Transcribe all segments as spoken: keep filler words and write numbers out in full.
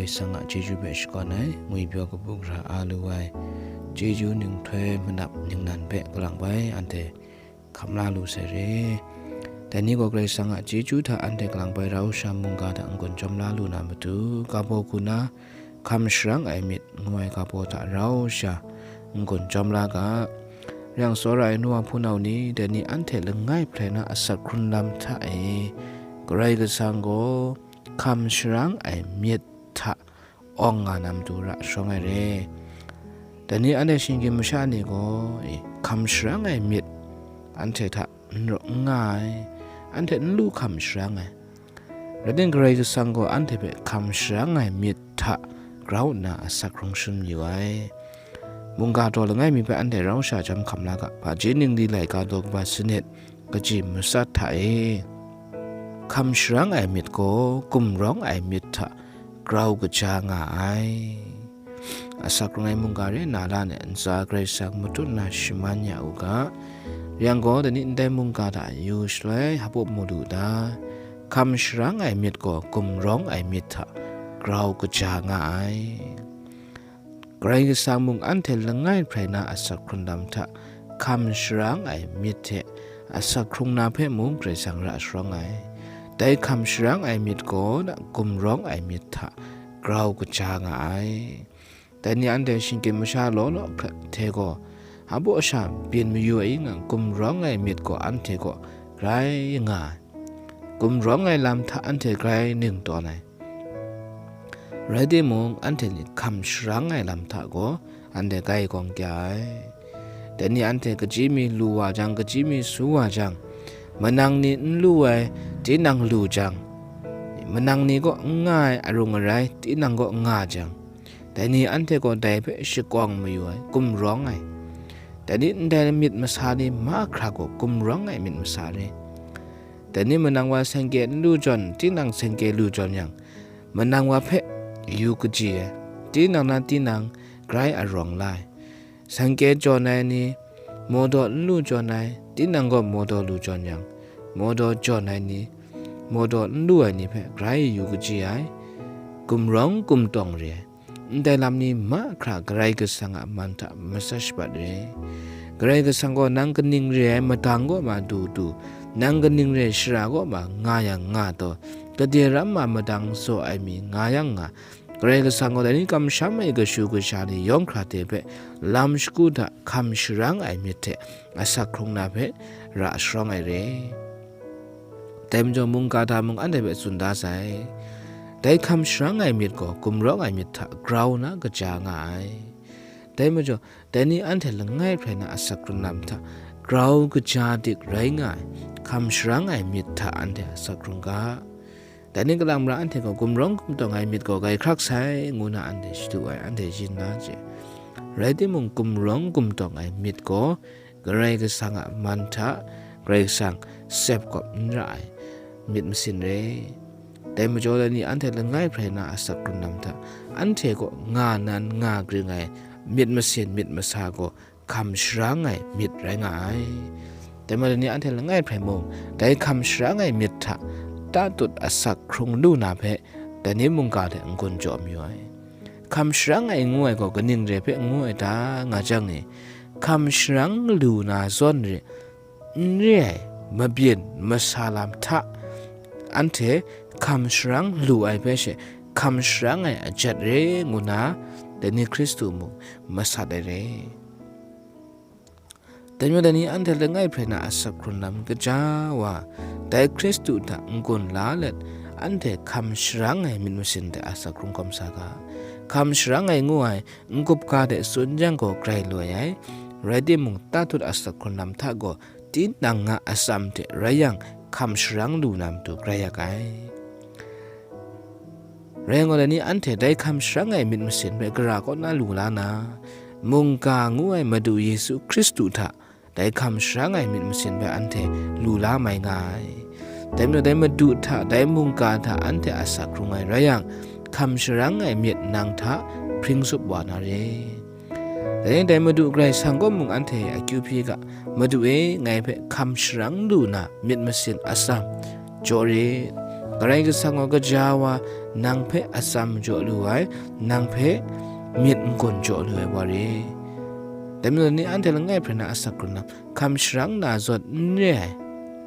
Karai Kasang a chyeju hpe shakawn ai, ngwipyaw kabu gara a lu ai, chyeju ninghtoi manap ningnan hpe kalang bai anhte hkam la lu sai re. Dai ni gaw Karai Kasang a chyeju hta anhte kalang bai rau sha mungga hta n-gun chyawm la lu na matu, kabaw hku na hkam sharang ai myit ngu ai kabaw hta rau sha n-gun chyawm la ga. Rai yang, tsawra ai nu wa hpunau ni, dai ni anhte langai hprai na asak hkrun lam hta e, Karai Kasang gaw hkam sharang ai myit hta awng nga na matu ra sharawng ai re. Dai ni anhte shinggyim masha ni gaw, e, hkam sharang ai myit anhte hta n raw n nga ai, anhte n lu hkam sharang ai. Rai timung, Karai Kasang gaw anhte hpe hkam sharang ai myit hta grau nna asak hkrung shangun yu ai. Mungga daw langai mi hpe anhte rau sha chyawm hkam la ga, hpaji ningli laika daw kaba sanit, kaji matsat hta e, hkam sharang ai myit gaw gumrawng ai myit hta grau kaja nga ai. Asak hkrung ai mungga re nna la ai ntsa Karai Kasang matut nna shaman ya u ga. Rai yang gaw, dai ni ndai mungga hta yu shaloi hpa mu lu ta? Hkam sharang ai myit gaw gumrawng ai myit hta grau kaja nga ai. Karai Kasang mung anhte langai hprai na asak hkrun lam hta hkam sharang ai myit hte asak hkrung na hpe mung Karai Kasang ra sharawng ai. Dai hkam sharang ai myit gaw gumrawng ai myit hta grau kaja nga ai. Dai ni anhte shinggyim masha law law hkrat hte gaw, hpa sha byin mayu ai nga, gumrawng ai myit gaw anhte kaw grai nga ai. Gumrawng ai lam hta anhte grai ning tawn ai. Rai timung, anhte ni hkam sharang ai lam hta gaw anhte grai gawng kya ai. Dai ni anhte kaji mi lu wa jang, kaji mi su wa jang, manang ni n lu ai, tinang lu jang, manang ni kaw n nga ai arung arai, tinang kaw nga jang, dai ni anhte gaw dai hpe shakawng mayu ai, gumrawng ai. Dai ni ndai myit masa ni mahkra gaw gumrawng ai myit masa re. Dai ni manang wa sengke n lu jawn, tinang sengke lu jawn yang, manang wa hpe yu kaji ai, tinang na tinang grai arawng la ai. Sengke jawn ai ni, mawdaw n lu jawn ai, tinang gaw mawdaw lu jawn yang, mawdaw jawn ai ni, mawdaw n lu ai ni hpe grai yu kaji ai, gumrawng gumtawng re ai. Ndai lam ni mahkra Karai Kasang a man hta matsat shabat re. Karai Kasang gaw nang kaning re ai madang kaw ma du du, nang kaning re ai shara kaw ma nga yang nga taw, gade ram ma madang tsaw ai mi nga yang nga, Karai Kasang gaw dai ni kamsham ai kashu kasha ni yawng hkra hte hpe lam shagu hta hkam sharang ai myit hte asak hkrung na hpe ra sharawng ai re. Dai majaw, mungga hta mung anhte hpe tsun da sai, dai hkam sharang ai myit gaw gumrawng ai myit hta grau na kaja nga ai. Dai majaw, dai ni anhte langai hprai na asak hkrun lam hta grau kaja dik rai nga ai, hkam sharang ai myit hta anhte asak hkrung ga. Dai ni kalang mara anhte gaw gumrawng gumtawng ai myit gaw grai hkrak sai, ngu na anhte shadu ai, anhte yin na chye. Rai timung, gumrawng gumtawng ai myit gaw Karai Kasang a man hta Karai Kasang sep kawp n ra ai myit masin re. Dai majaw, dai ni anhte langai hprai na asak hkrun lam hta, anhte kaw nga nan nga gring ai myit masin myit masa gaw hkam sharang ai myit rai nga ai. Dai majaw, dai ni anhte langai hprai mung, dai hkam sharang ai myit hta tatut asak hkrung lu na hpe, dai ni mungga hte n-gun jaw mayu ai. Hkam sharang ai ngu ai gaw kaning re hpe ngu ai ta, nga jang e, hkam sharang lu na zawn re, n re ai mabyin masa lam hta anhte hkam sharang lu ai hpe she hkam sharang ai ajat re ngu na, dai ni Hkristu mung masat ai re. Dai majaw, dai ni anhte langai hprai na asak hkrun lam kaja wa, dai Hkristu hta n-gun la let, anhte hkam sharang ai myit masin hte asak hkrung kawm sa ga. Hkam sharang ai ngu ai, n-gup ga de tsun jang gaw grai loi ai. Rai timung, tatut asak hkrun lam hta gaw tinang a atsam hte rai yang, hkam sharang lu na matu grai yak ai. Rai yang gaw, dai ni anhte dai hkam sharang ai myit masin hpe gara kaw na lu la na, mungga ngu ai Madu Yesu Hkristu hta dai hkam sharang ai myit masin hpe anhte lu la mai nga ai. Dai majaw, dai Madu hta, dai mungga hta anhte asak hkrung ai rai yang, hkam sharang ai myit nang hta hpring tsup wa na re. Dai ning dai Madu Karai Kasang gaw mung anhte akyu hpyi ga, Madu e, ngai hpe hkam sharang lu na myit masin atsam jaw rit. Karai Kasang gaw kaja wa, nang hpe atsam jaw lu ai, nang hpe myit n-gun jaw lu ai wa re. Dai majaw ni anhte langai hprai na asak hkrung lam, hkam sharang na zawn n re ai,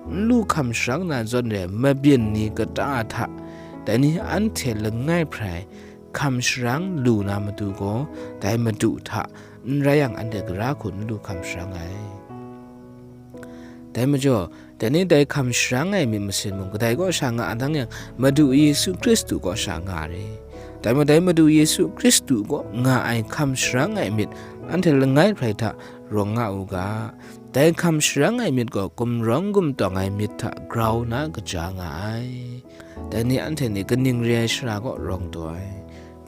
n lu hkam sharang na zawn re ai mabyin ni kata hta, dai ni anhte langai hprai hkam sharang lu na matu gaw, dai Madu hta n rai yang, anhte gara hku n lu hkam sharang ai. Dai majaw, dai ni dai hkam sharang ai myit masin mung kadai kaw sha nga a dang yang, Madu Yesu Hkristu kaw sha nga re. Dai majaw, dai Madu Yesu Hkristu kaw nga ai hkam sharang ai myit, anhte langai hprai hta rawng nga u ga. Dai hkam sharang ai myit gaw gumrawng gumtawng ai myit hta grau na kaja nga ai. Dai ni anhte ni kaning re ai shara kaw rawng taw ai.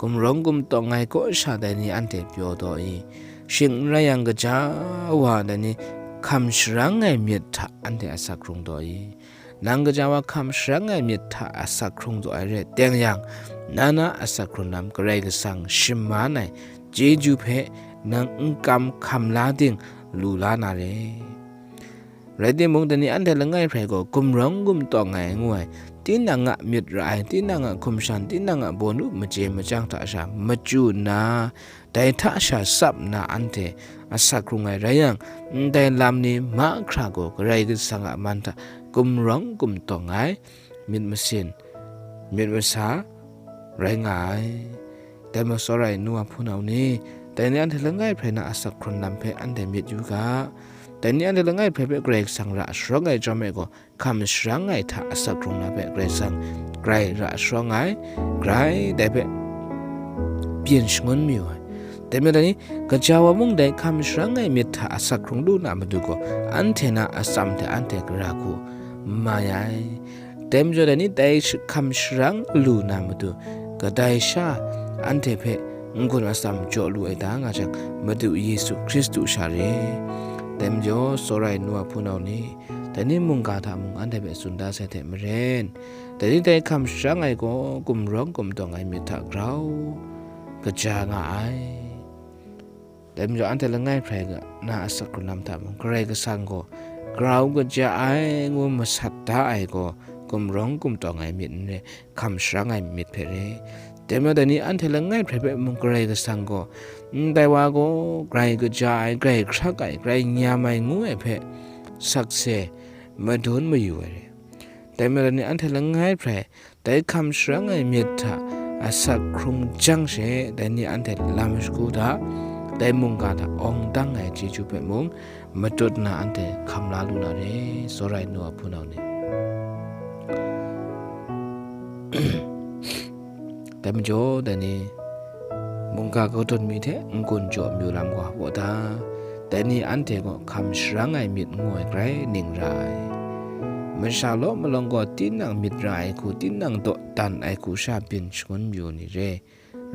Gumrawng gumtawng ai kaw sha dai ni anhte pyaw taw i? Shing n rai yang, kaja wa dai ni hkam sharang ai myit hta anhte asak hkrung taw i? Nang kaja wa hkam sharang ai myit hta asak hkrung taw ai rai teng yang, na na asak hkrung lam Karai Kasang shaman ai chyeju hpe nang n kam hkam la ting lu la na re. Rai timung, dai ni anhte langai hprai gaw gumrawng gumtawng ai ngu ai, tinang a myit ra ai, tinang a hkum shan, tinang a bawnu machye machyang hta sha machyu nna, dai hta sha tsap nna anhte asak hkrung ai rai yang, ndai lam ni mahkra gaw Karai Kasang a man hta gumrawng gumtawng ai myit masin, myit masa rai nga ai. Dai majaw, tsawra ai nu wa hpunau ni, dai ni anhte langai hprai na asak hkrung lam hpe anhte myit yu ga. Dai ni anhte langai hprai hpe Karai Kasang ra sharawng ai chyawm e gaw, hkam sharang ai hta asak hkrung na hpe Karai Kasang grai ra sharawng ai, grai dai hpe byin shangun mayu ai. Dai majaw, dai ni, kaja wa mung dai hkam sharang ai myit hta asak hkrung lu na matu gaw, anhte na atsam hte anhte gara hku n mai ai. Dai majaw, dai ni dai sh-, hkam sharang lu na matu, kadai sha anhte hpe n-gun atsam jaw lu ai ta nga jang, Madu Yesu Hkristu sha re. Dai majaw, tsawra ai nu wa hpunau ni, dai ni mungga hta mung anhte hpe tsun da sai hte maren, dai ni dai hkam sharang ai gaw gumrawng gumtawng ai myit hta grau kaja nga ai. Dai majaw, anhte langai hprai na asak hkrung lam hta mung, Karai Kasang gaw grau kaja ai ngu masat da ai gaw, gumrawng gumtawng ai myit n re, hkam sharang ai myit hpe re. Dai majaw, dai ni anhte langai hprai hpe mung, Karai Kasang gaw, ndai wa gaw grai kaja ai, grai hkrak ai, grai nyam ai ngu ai hpe sakse madun mayu ai re. Dai majaw, dai ni anhte langai hprai dai hkam sharang ai myit hta asak hkrung jang she, dai ni anhte lam shagu hta, dai mungga hta awng dang ai chyeju hpe mung matut nna anhte hkam la lu na re, tsawra ai nu wa hpunau ni. Dai majaw, dai ni mungga kadawn mi hte n-gun jaw mayu lam gaw, wa ta, dai ni anhte gaw hkam sharang ai myit ngu ai grai ning ra ai. Masha law malawng gaw tinang myit ra ai hku, tinang dawdan ai hku sha byin shangun mayu ni re.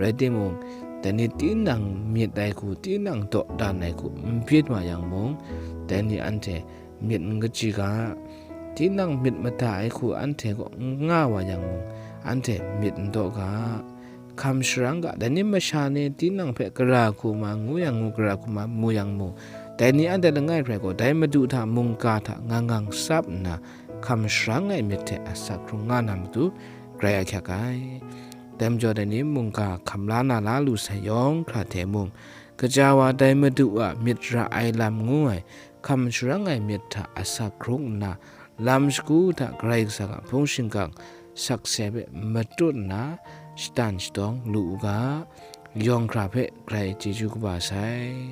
Rai timung, dai ni tinang myit ai hku, tinang dawdan ai hku n byin wa yang mung, dai ni anhte myit n kaji ga. Tinang myit mada ai hku anhte kaw n nga wa yang mung, anhte myit n daw ga. Hkam sharang ga, dai ni masha ni tinang hpe gara hku ma ngu yang ngu, gara hku ma mu yang mu, dai ni anhte langai hprai gaw, dai Madu hta mungga hta ngang ngang tsap nna, hkam sharang ai myit hte asak hkrung nga na matu, grai ahkyak ai. Dai majaw, dai ni mungga hkam la na la lu sai yawng hkra hte mung, kaja wa dai Madu a myit ra ai lam ngu ai, hkam sharang ai myit hta asak hkrung nna, lam shagu hta Karai Kasang a hpung shingkang sakse hpe matut nna, shatan shatawng lu u ga, yawng hkra hpe grai chyeju kaba sai.